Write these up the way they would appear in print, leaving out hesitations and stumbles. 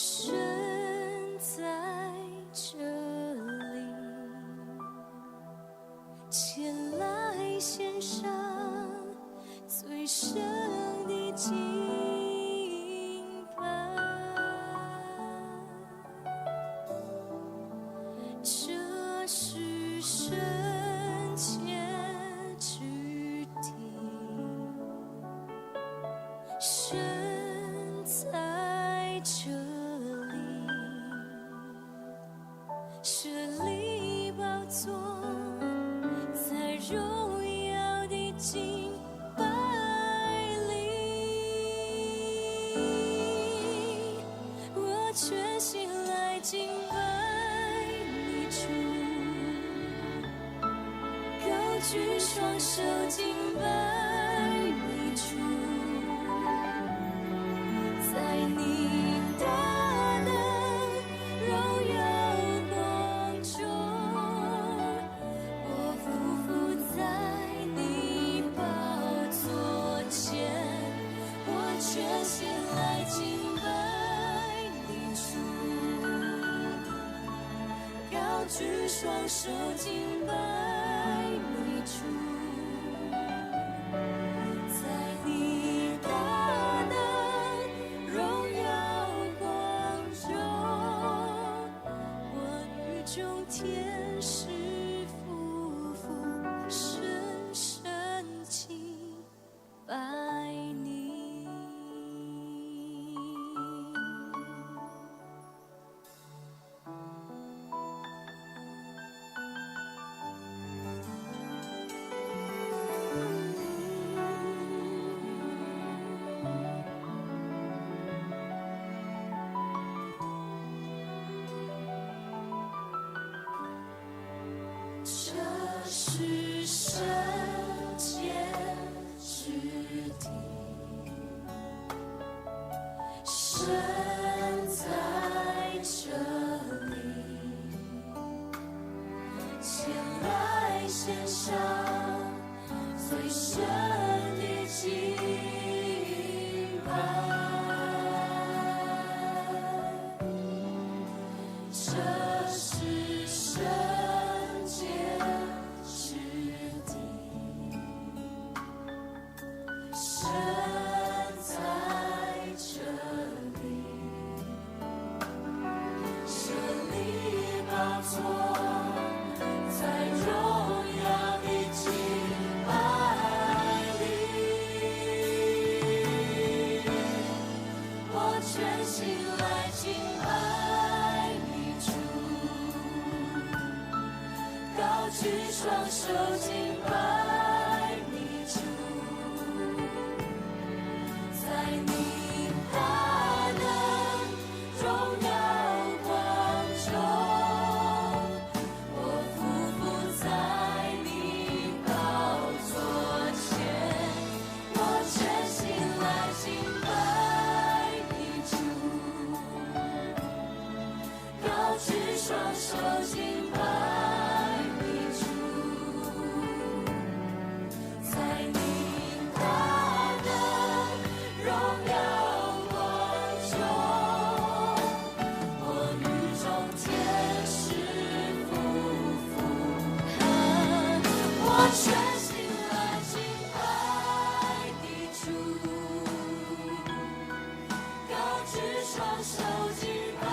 神在這裡，前來獻上最聖的敬拜。這是聖潔之地，神在這裡，設立寶座，在榮耀的敬拜裡，我全心來敬拜你主，高舉雙手敬拜你主，在你大能榮耀光中，我俯伏在你寶座前，我全心來敬拜你主，高舉雙手敬拜你主，在你大能榮耀光中，我與眾天使俯伏深深敬拜你。這是聖潔之地，神在這裡，前來獻上最聖的敬拜。這是聖潔之地，神在這裡，設立寶座，在榮耀的敬拜裡，我全心來敬拜你主，高舉雙手敬拜你主，在你大能榮耀光中，我俯伏在你寶座前，我全心來敬拜你主，高舉雙手敬拜你主，在你大能榮耀光中，我與眾天使俯伏，我全心來敬拜你主，高舉雙手敬拜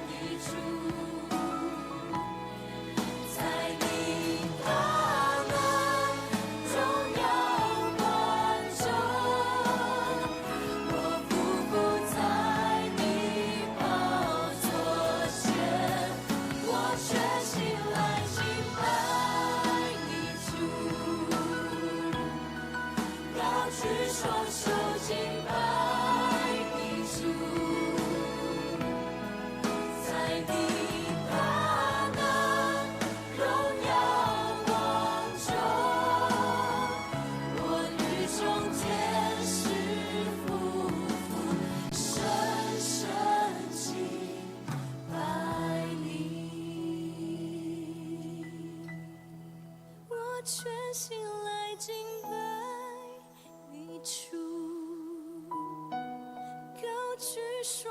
你主，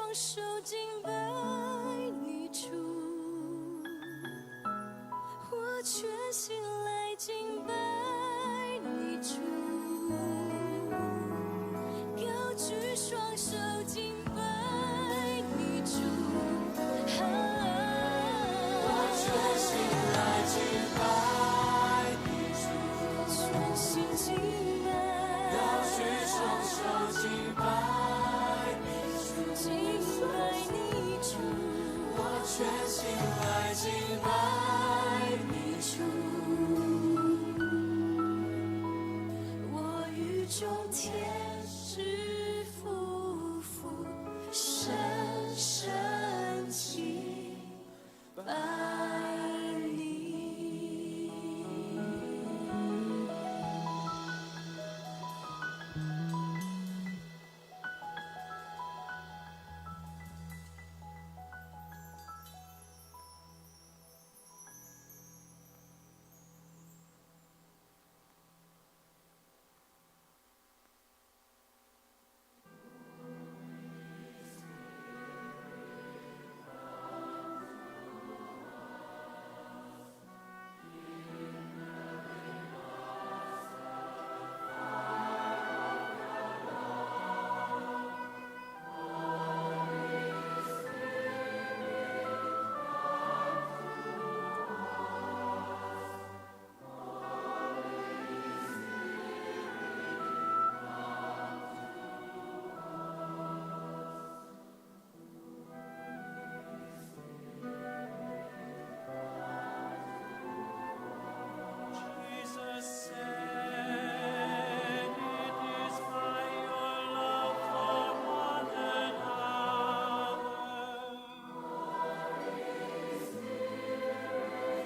雙手敬拜你主，我全心來敬拜你主，高舉雙手敬拜你主，啊，我全心來敬拜你主，全心敬拜，高舉雙手敬拜你主，敬拜你主，我全心來敬拜你主，我與眾天使夫婦深深敬拜你。 Jesus said, "It is by your love for one another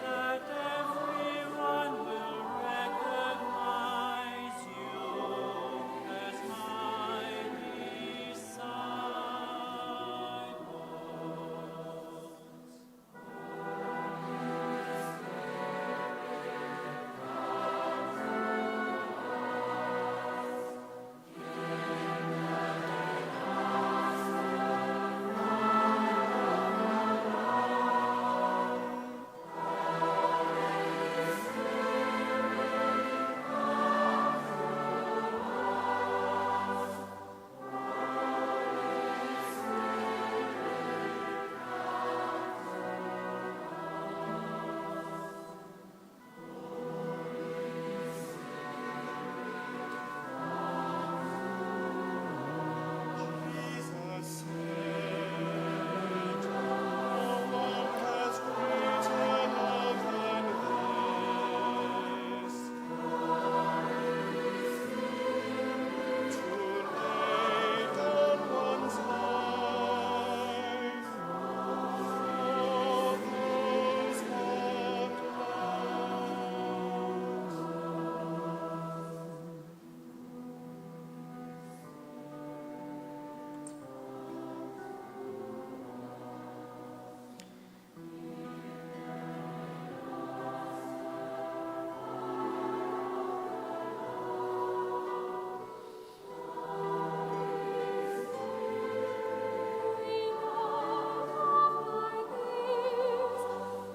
that everyone will recognize you as my disciples." Jesus said, "No one has greater love than this, to lay down one's life for those one loves." We know by this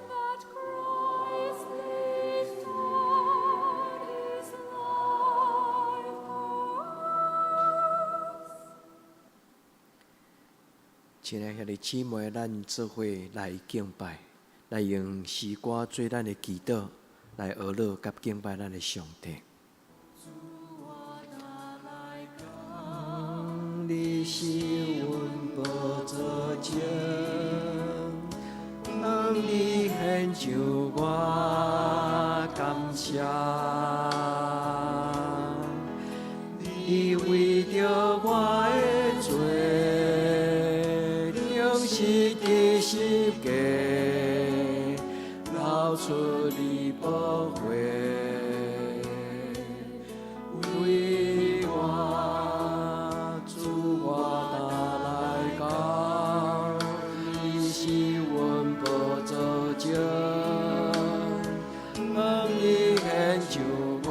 that Christ laid down his life for us. 親愛兄弟姊妹，咱做伙來敬拜，來用詩歌做咱的祈禱，來學樂佮敬拜咱的上帝。你是阮寶座前，當你獻上我感謝。你為著我的罪，釘死佇十架，流出你寶血，為我主我若來講，你是阮寶座前，當你獻上我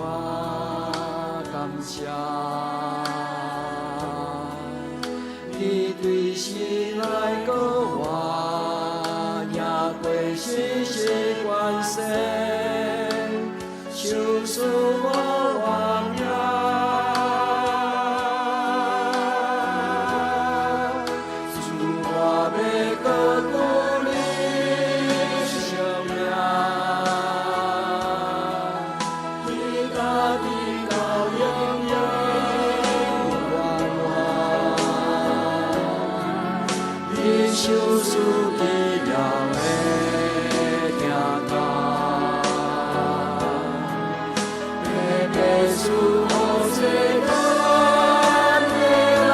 感謝。你對死人閣活，贏過死死權勢，賞賜我活命。主，我欲閣顧你聖名，對家己到永永遠遠。你賞賜奇妙的疼痛，白白賜予世間的人。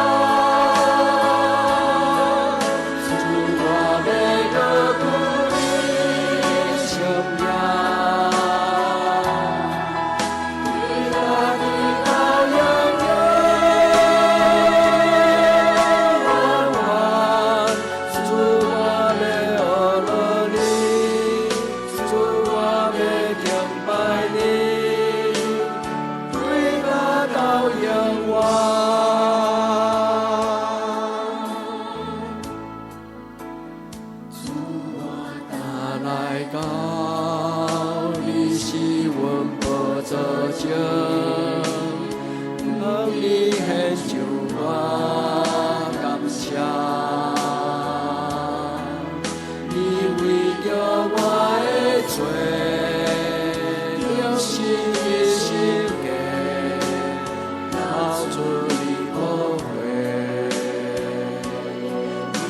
主，我欲閣顧你聖名，對家己到永永遠遠。主，我欲學樂你，主，我欲敬拜你，對我到永遠。主，我若來到，你是阮寶座前，向你獻上我感謝。你為著我的罪，釘死佇十架，流出你寶血，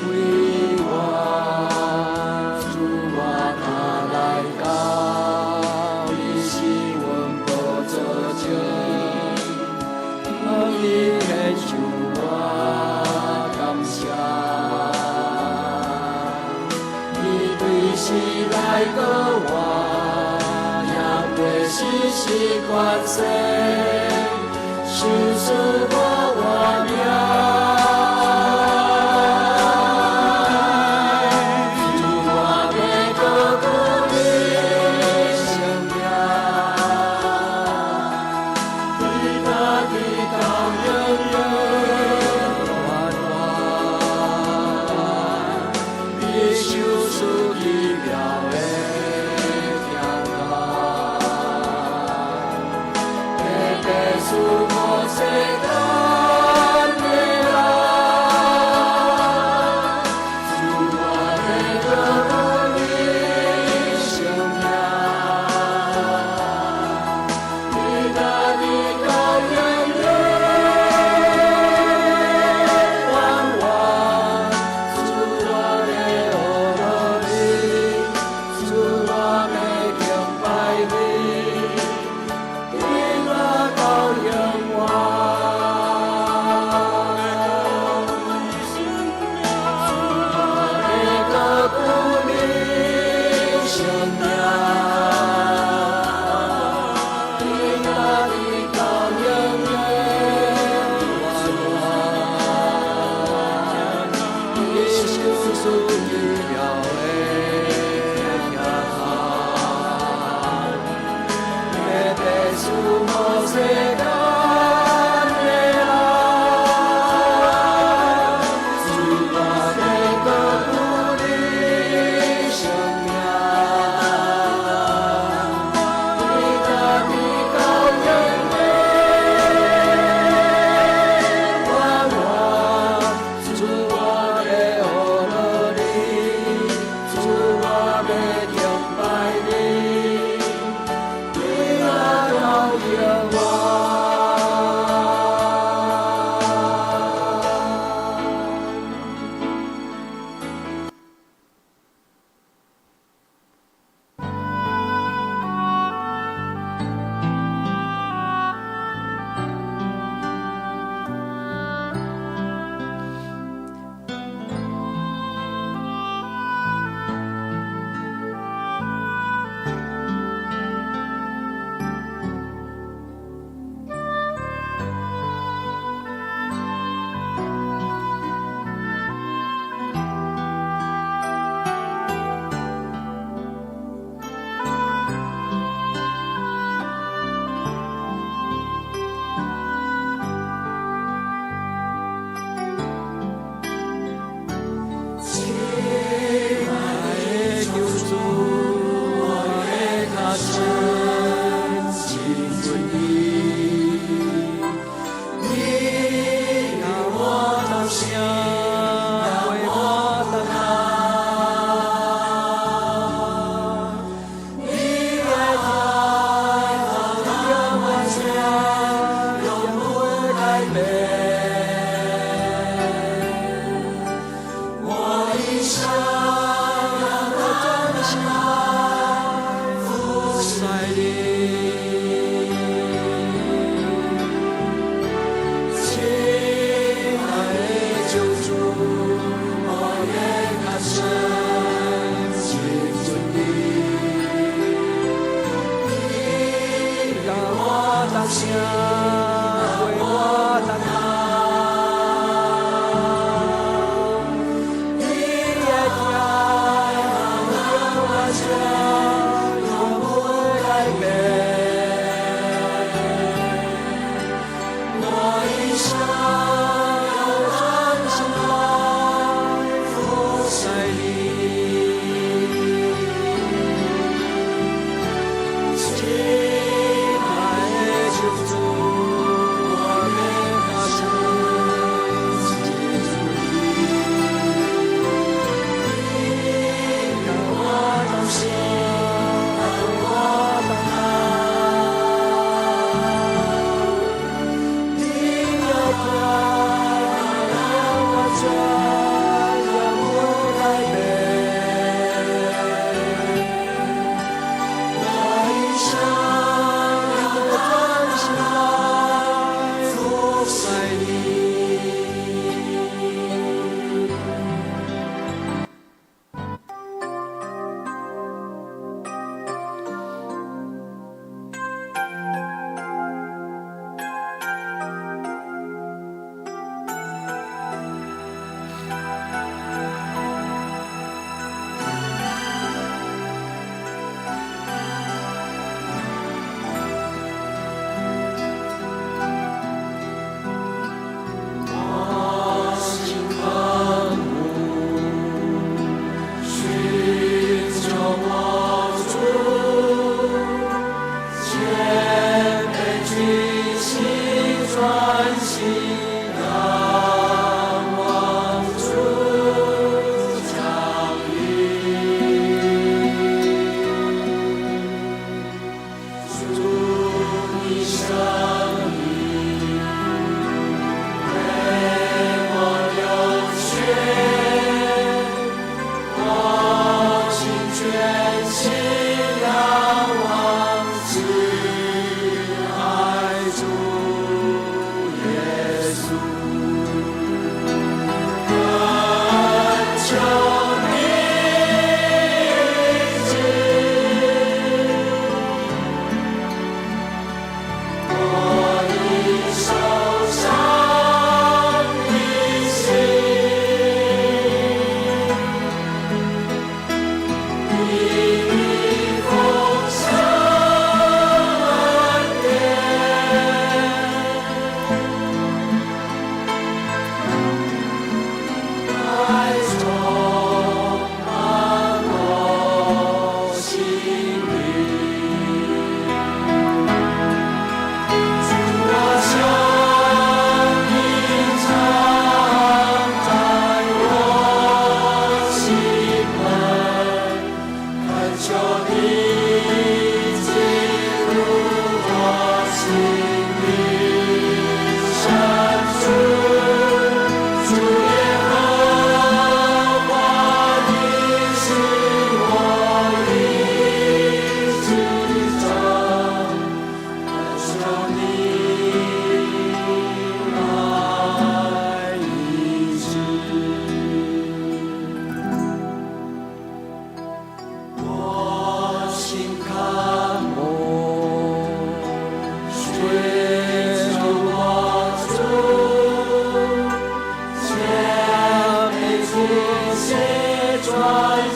為我。主，我若來到，你是阮寶座前，向你獻上我感謝。你對死來閣活，贏過死死權勢，賞賜我活命。主，我欲閣顧你聖名，對家己到永永遠遠。你賞賜奇妙的疼痛，白白賜予世間的人。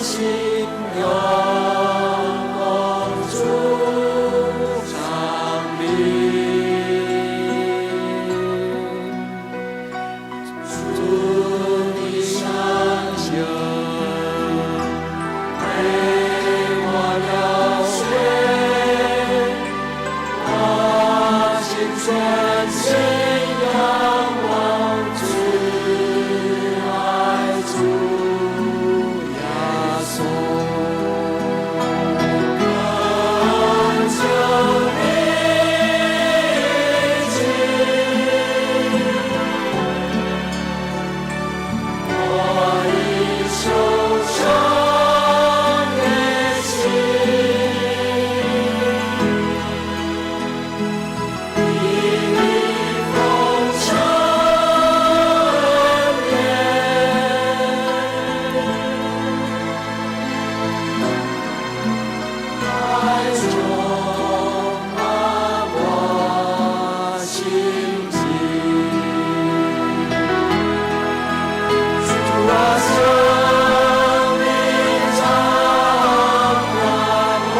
心仰望主长命，主的善恩为我流血，我心全心仰望主，愛主耶穌。懇求你醫治我已受傷的心，以你豐盛恩典，來充滿我心境。主啊，聖靈掌管我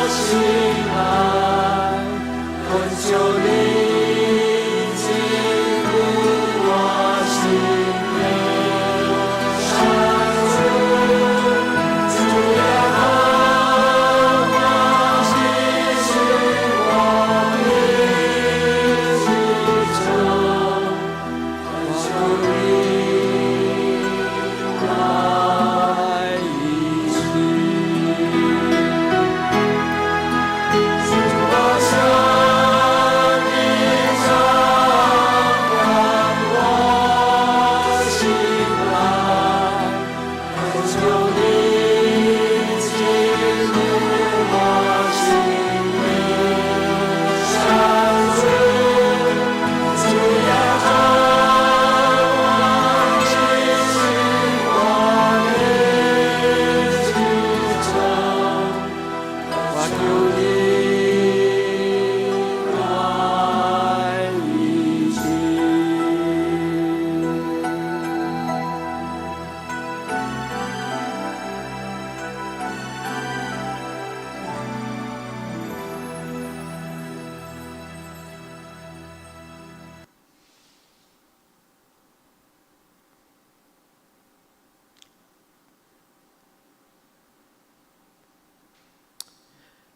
心愛，懇求你進入我心內，上主，主耶和華你是我的祈求，懇求你來醫治。主啊，聖靈掌管我心愛，懇求你進入我心內，上主，主耶和華你是我的祈求，懇求你來醫治。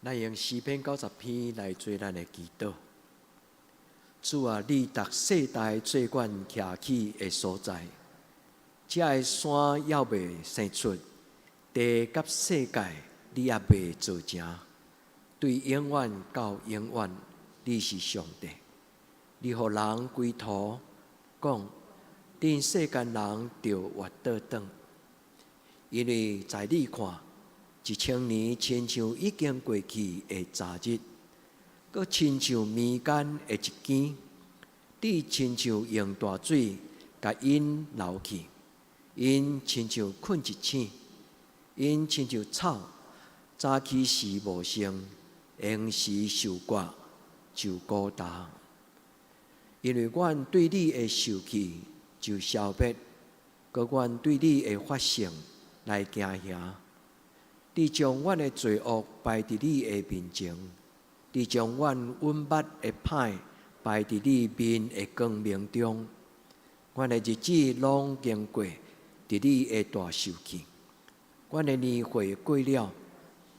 咱用詩篇90篇來做咱的祈禱。主啊，你逐世代做阮徛起的所在，這个山猶未生出，地佮世界你猶未造成，對永遠到永遠，你是上帝。你予人歸土，講恁世間人著活倒轉，因為在你看，1000年親像已經過去的昨日，閣親像民間的一更。你親像用大水共𪜶流去，𪜶親像睏一醒，𪜶親像草，早起時茂盛，閒時受割就枯焦。因為阮對你的受氣就消滅，閣阮對你的發性來驚嚇。你將阮的罪惡擺佇你的面前，你將阮隱密的歹擺佇你面的光明中。阮的日子攏經過佇你的大受氣，阮的年歲過了，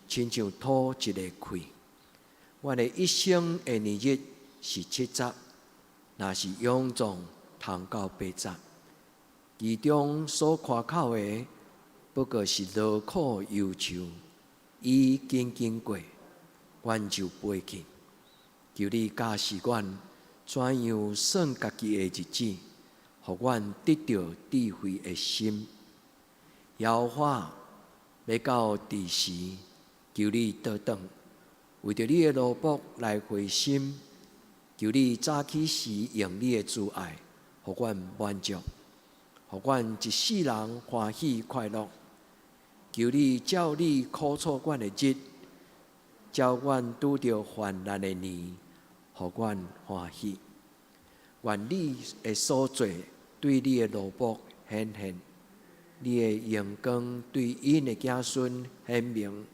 親像吐一个氣。阮的一生的年日是70，若是勇壯，通到80。其中所誇口的，不過是勞苦憂愁，伊緊緊過，阮就飛去。求你教示阮怎樣算家己的日子，予阮得著智慧的心。耶和華欲到佇時，求你倒轉，為著你的奴僕來回心。求你早起時用你的慈愛，予阮滿足，予阮一世人歡喜快樂。求你照你苦楚阮的日，照阮拄著患難的年，予阮歡喜。願你的所做對你的奴僕顯現，你的榮光對𪜶的子孫顯明。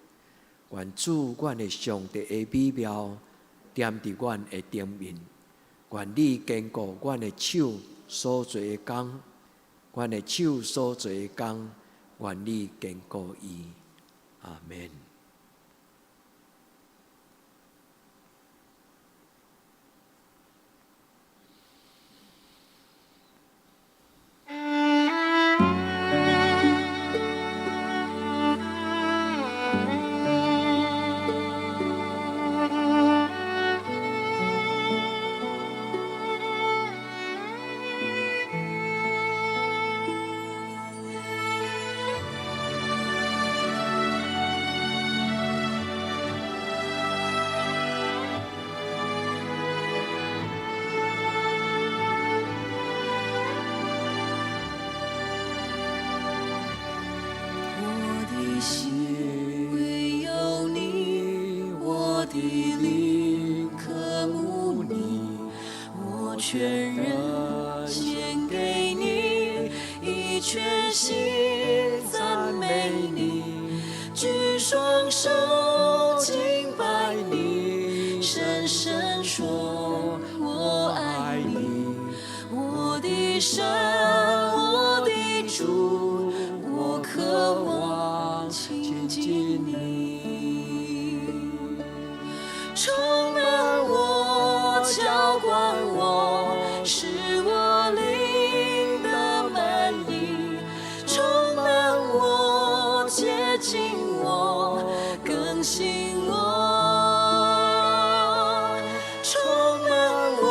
願主阮的上帝的美妙踮佇阮的頂面。願你堅固阮的手所做的工，阮的手所做的工，願你堅固伊。阿門。我的心唯有你，我的靈渴慕你，我全人獻給你，以全心讚美你，舉雙手敬拜你，深深說我愛你，我的神，我的主，我渴望親近你，充滿我，澆灌我，使我靈得滿溢，充滿我，潔淨我，更新我，充滿我，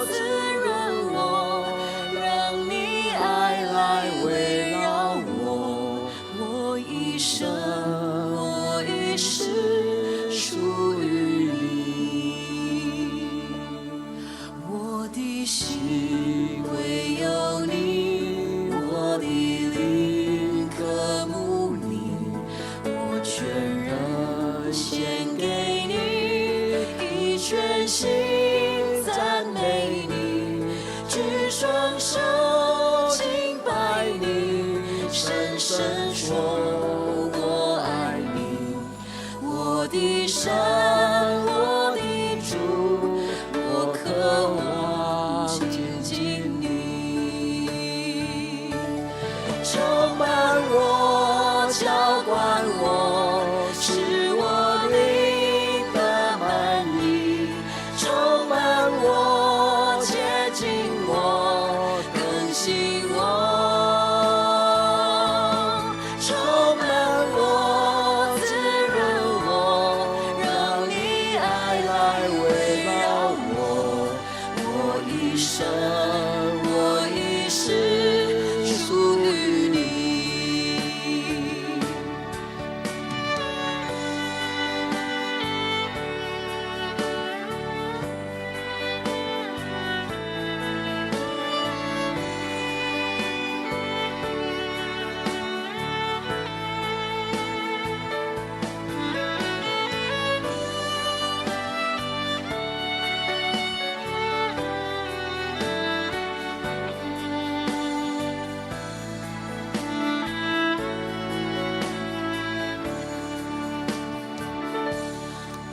滋潤我，讓你愛來圍繞我，我一生，我一世屬於你。我的心唯有你，我的靈渴慕你，我全人獻給你，以全心讚美你，舉雙手敬拜你，深深說我愛你，我的神，我的主，我渴望親近你，充滿我，澆灌我，使我靈得滿溢，充滿我，潔淨我，更新我，充滿我，滋潤我，讓你愛來圍繞我，我一生，我一世屬於你。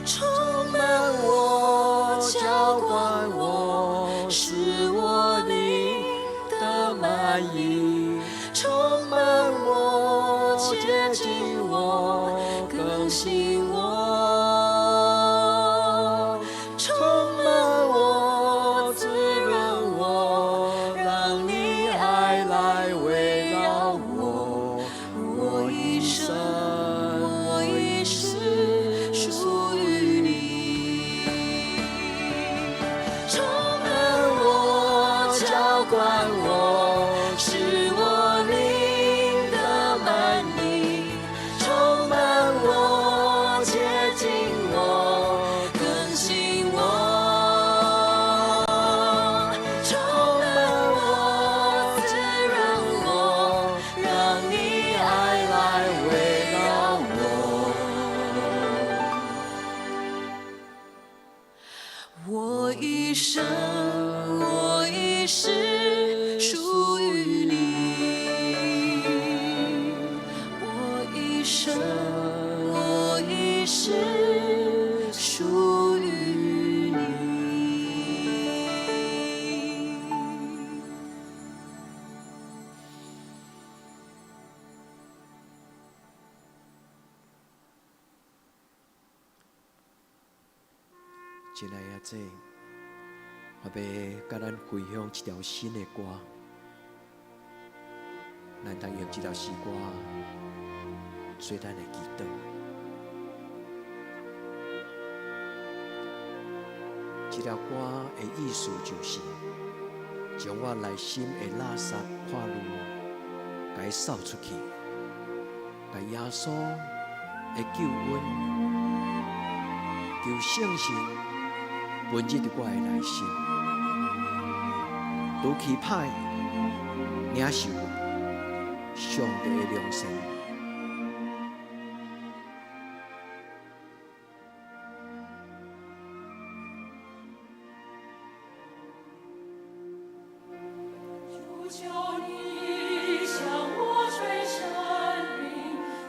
充滿我，澆灌我，使我靈得滿溢。充滿我，潔淨我，更新我。充滿我，滋潤我，讓你愛來圍繞我，我一生，我一世屬於你。充滿我，澆灌我，使我靈得滿溢。充滿我，潔淨我，更新我。充滿我，滋潤我，讓你愛來圍繞一生，我一世屬於你。親愛的姐，我欲佮咱分享一條新的歌，咱當用這條詩歌做咱的祈禱。這條歌的意思就是，將我內心的垃圾破慮，共伊掃出去，共耶穌的救恩，求聖神分入佇我的內心，除去歹，領受上帝的良善。主求你向我垂申明，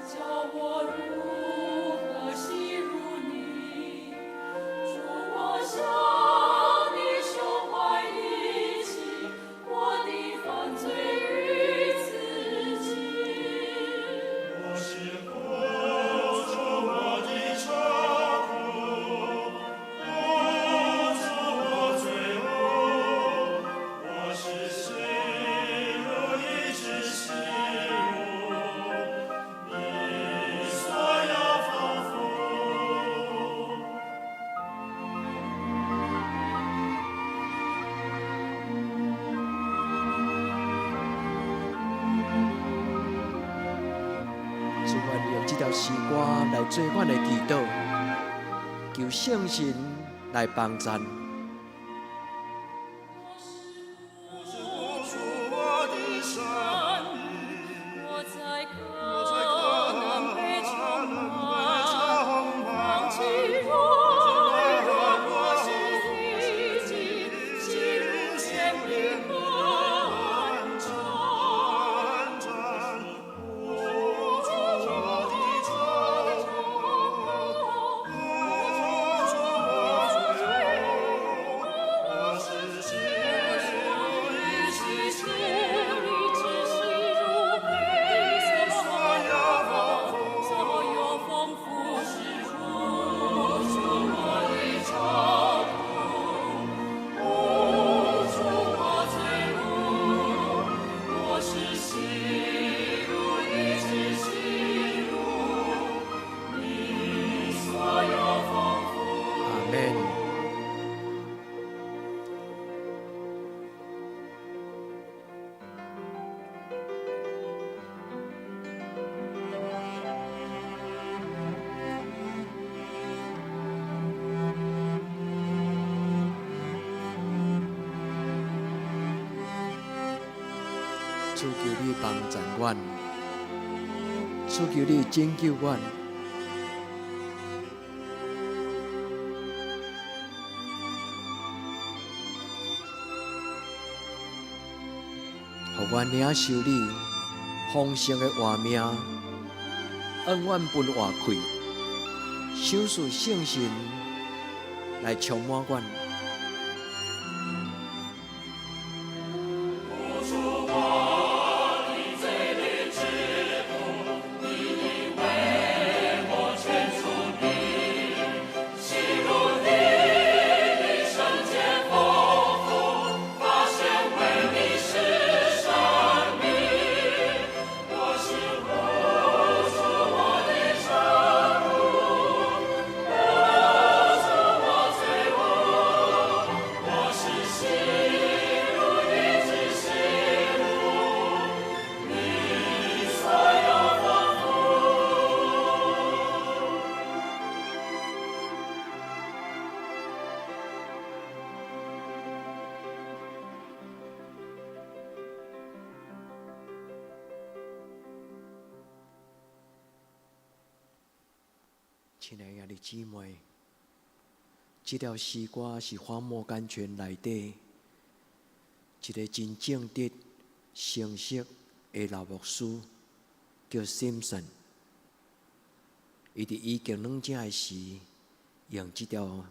叫我如何細如你？主，我向你胸懷一起，我的犯罪與自己。我是呼出我的愁苦，呼出我罪污。我是細如一隻細物，你所有豐富。主，願用這條詩歌來做阮的祈禱，求聖神來幫贊。我是呼出我的生命，我在我可在可能被充能被滿，充滿。忘記軟弱我是已經，細如千里寒戰。呼出我的愁苦，呼出我罪污。我是細如一隻細所有豐富，呼出我的愁苦，呼出我罪污。我是細如一隻細如，你所有豐富。阿門。主求你幫贊阮，主求你拯救阮。予阮領受你豐盛的活命，永遠分活氣，賞賜聖神來充滿阮。親愛的兄弟姊妹，這條詩歌是荒漠甘泉內底一個真正直、誠實的老牧師，叫 Simpson。伊佇醫經軟井的時，用這條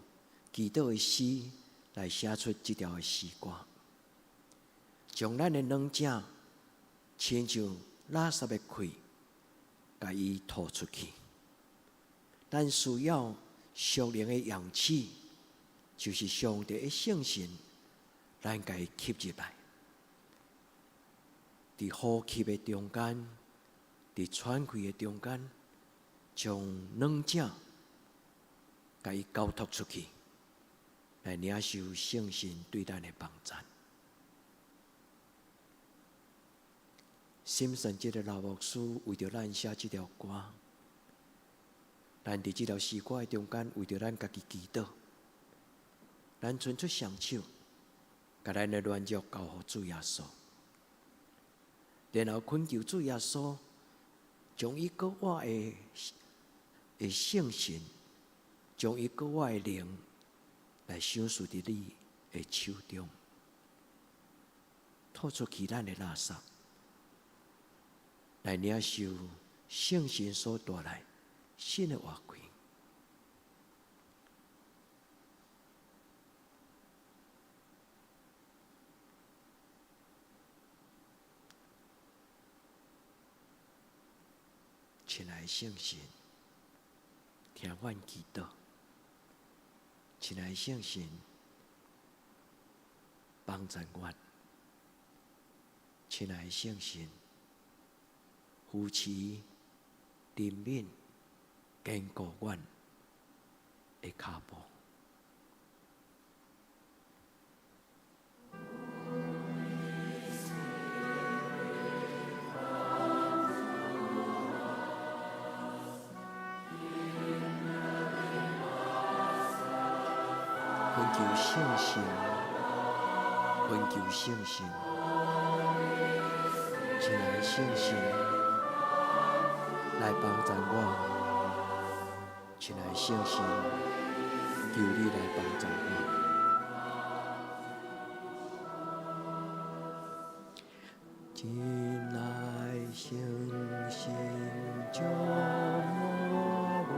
祈禱的詩來寫出這條的詩歌，將咱的軟井親像垃圾的氣，共伊吐出去。咱需要屬靈的氧氣，就是上帝的聖神，咱共伊吸入來。佇呼吸的中間，佇喘氣的中間，將軟井共伊交託出去，來領受聖神對咱的幫贊。沈神這個老牧師為著咱寫這條歌，咱佇這條詩歌的中間，為著咱家己祈禱，咱伸出雙手，共咱的軟弱交予主耶穌，然後懇求主耶穌將伊閣活的聖神，將伊閣活的靈來賞賜佇你的手中，吐出去咱的垃圾，來領受聖神所帶來新的活氣。親愛的聖神，聽阮祈禱。親愛的聖神，幫助阮。親愛的聖神，扶持、憐憫、堅固阮的跤步。懇求聖神，懇求聖神，親愛的聖神來幫助我，親愛的聖神，求你來幫助我。親愛聖神，充滿我。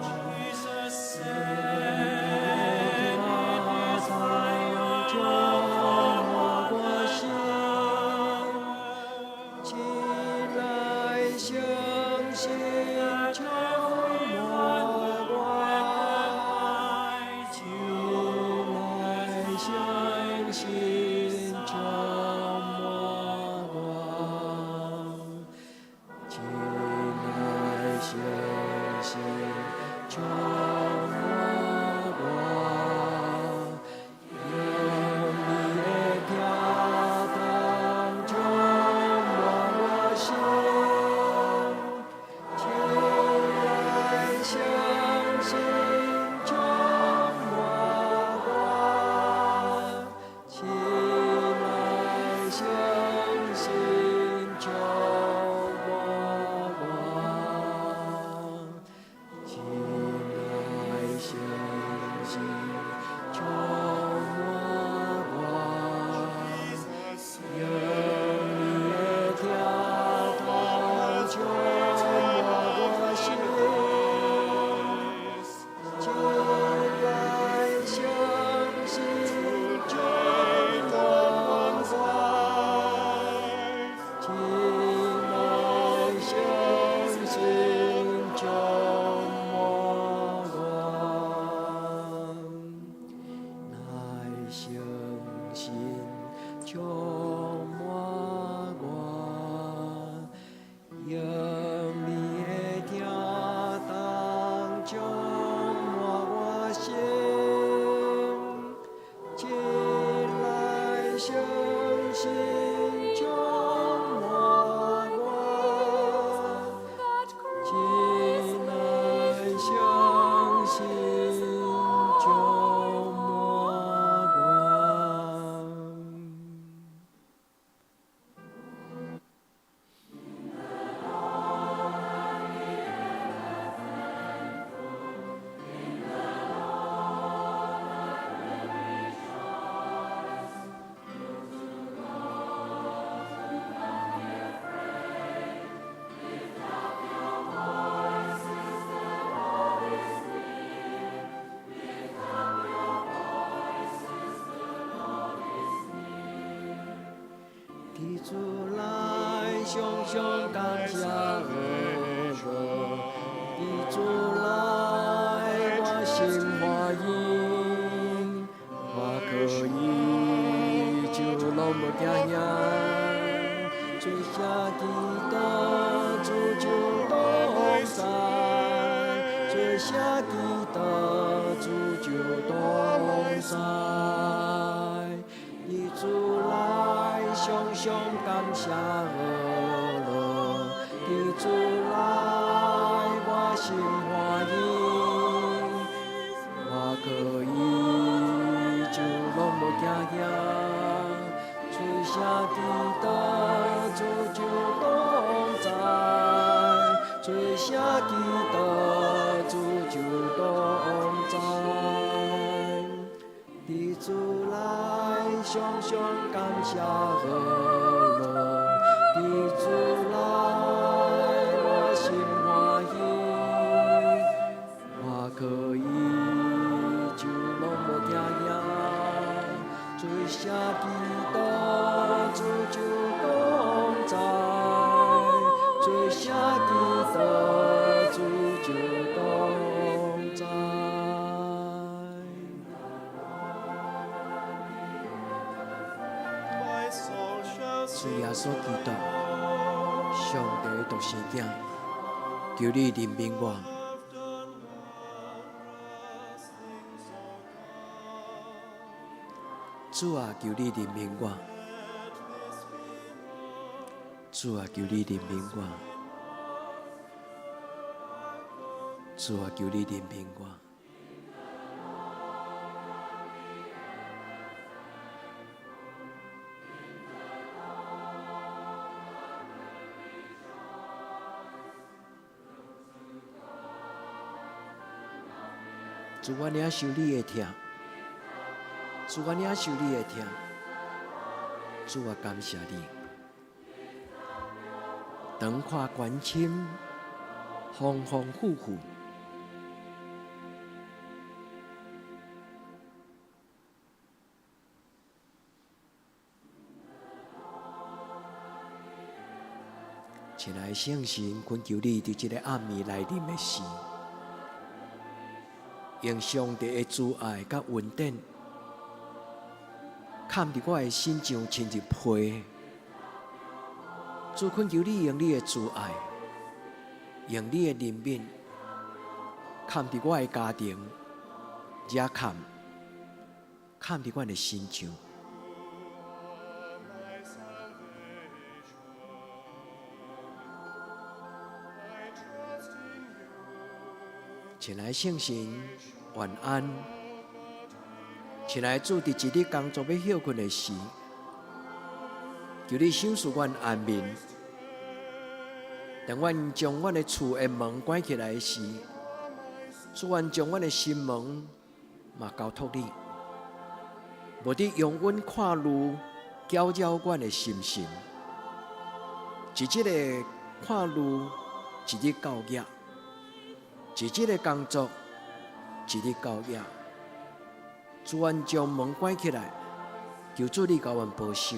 Jesus said, "It is by your love for one another 親愛聖神，充滿我。 recognize you 親愛聖神，充滿我。親愛聖神，充滿我。用你的疼痛充滿我心。親愛聖神，充滿我。親愛聖神，充滿我。親愛常感謝呵樂，佇主內我心歡喜，我靠伊就攏無驚嚇，做啥祈禱主就同在，做啥祈禱主就同在，佇主內常常感謝呵樂，佇主內我心歡喜，我靠伊就攏無驚嚇，做啥祈禱主就同在，做啥祈禱主就同在，佇主內常常感謝呵樂，佇主內我心歡喜，我靠伊就攏無驚嚇，做啥祈禱主就同在，做啥祈禱主就同在。 My soul shall 主耶穌基督，上帝的獨生囝，求你憐憫我。 Have done wondrous things, O 主啊，求你憐憫我。主啊，求你憐憫我。主啊，求你憐憫我。主，我領受你的疼，主，我領受你的疼，主，我感謝你。當看關心，風風雨雨，親愛的聖神，懇求你佇這个暗暝來臨的時，用上帝的慈愛佮恩典，崁佇我的身上，親像被。主懇求你用你的慈愛，用你的憐憫，崁佇我的家庭，也崁崁佇阮的身上。 My salvation. I trust in you. 親愛的聖神，晚安。親愛的主，佇一日工作欲歇睏的時，求你賞賜阮安眠。當阮將阮的厝的門關起來時，主願將阮的心門嘛交託你，無得容阮看路攪擾阮的心神。一日的看路，一日到額；一日的工作，一日到額。主願將門關起來，求主你共阮保守。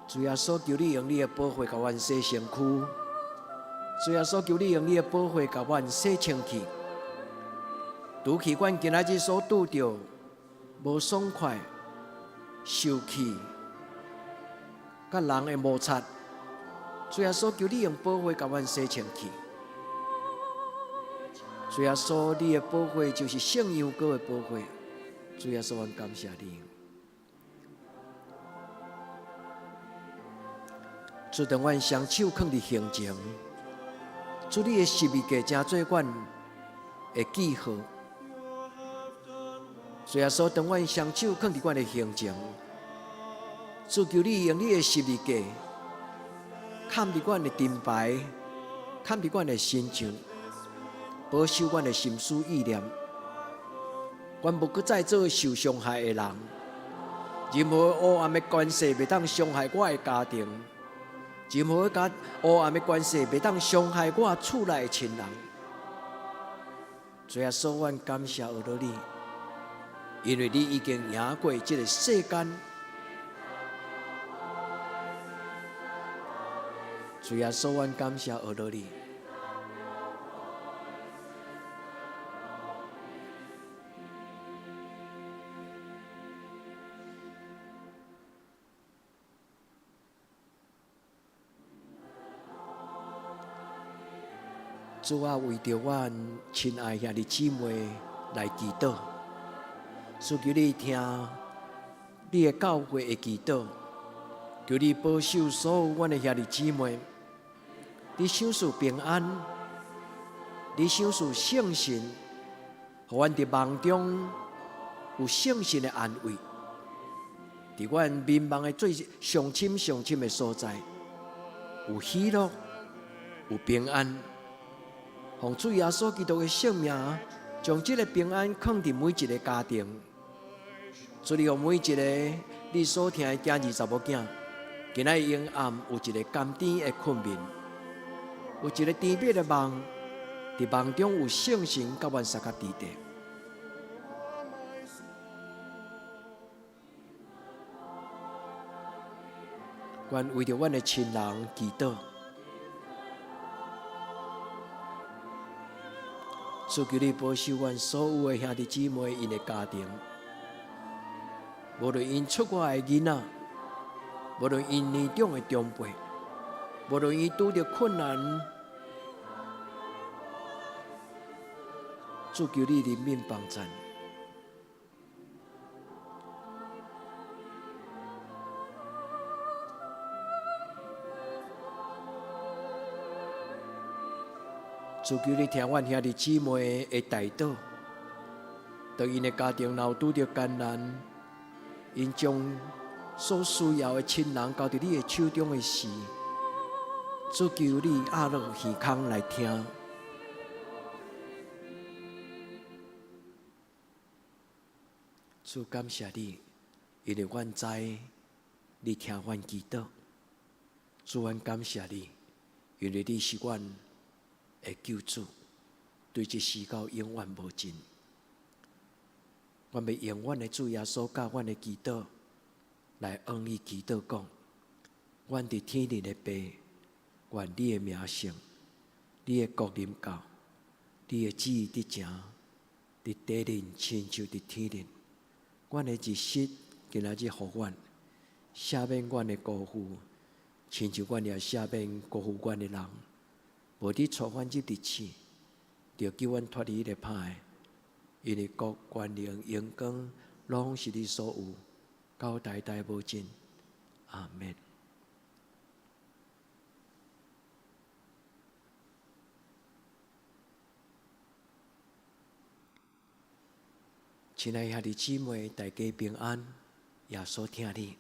主耶穌，求你用你的寶血共阮洗身軀；主耶穌，求你用你的寶血共阮洗清氣，除去阮今仔日所拄著無爽快、受氣、佮人的摩擦。主耶穌，求你用寶血共阮洗清氣。主耶穌，你的寶血就是聖羊羔的寶血。主耶穌，阮感謝你。主，當阮雙手囥佇胸前，主你的十字架成做阮的記號。主耶穌，當阮雙手囥佇阮的胸前，主求你用你的十字架，崁佇阮的盾牌，崁佇阮的身上，保守阮的心思意念。阮無閣再做受傷害的人，任何黑暗的權勢袂當傷害我的家庭。任何佮黑暗的關係袂當傷害我厝內的親人。主耶穌，阮感謝阿羅你，因為你已經贏過這個世間。主耶穌，阮感謝阿羅你。主啊，為著阮親愛兄弟姊妹來祈禱，主求你聽你的教會的祈禱，求你保守所有阮的兄弟姊妹，你賞賜平安，你賞賜聖神，予阮佇夢中有聖神的安慰，佇阮眠夢的最上深上深的所在，有喜樂，有平安。奉主耶穌基督的聖名，將這個平安囥佇每一個家庭。主你予每一個你所疼的囝兒查某囝，今仔日昏暗有一個甘甜的睏眠，有一個甜蜜的夢，佇夢中有聖神佮阮相佮佇底。阮為著阮的親人祈禱。主求你保守阮所有的兄弟姊妹𪜶的家庭，無論𪜶出外的囡仔，無論𪜶年長的長輩，無論𪜶拄著困難，主求你憐憫幫贊。主求你聽阮兄弟姊妹的代禱，當𪜶的家庭若有拄著艱難，𪜶將所需要的親人交佇你的手中的時，主求你壓落耳孔來聽。主感謝你，因為阮知你聽阮祈禱。主，阮感謝你，因為你是阮的救主，對這世到永遠無盡。阮欲用阮的主耶穌教阮的祈禱來向你祈禱講：阮佇天頂的父，願你的名聖，你的國臨到，你的旨意得成，佇地頂親像佇天頂。阮的日食今仔日予阮，赦免阮的辜負，親像阮也赦免辜負阮的人。無得帶阮入佇試，著救阮脫離彼个歹的，因為國、權能、榮光，攏是你所有，到代代無盡。阿們。親愛兄弟姊妹，大家平安，耶穌疼你。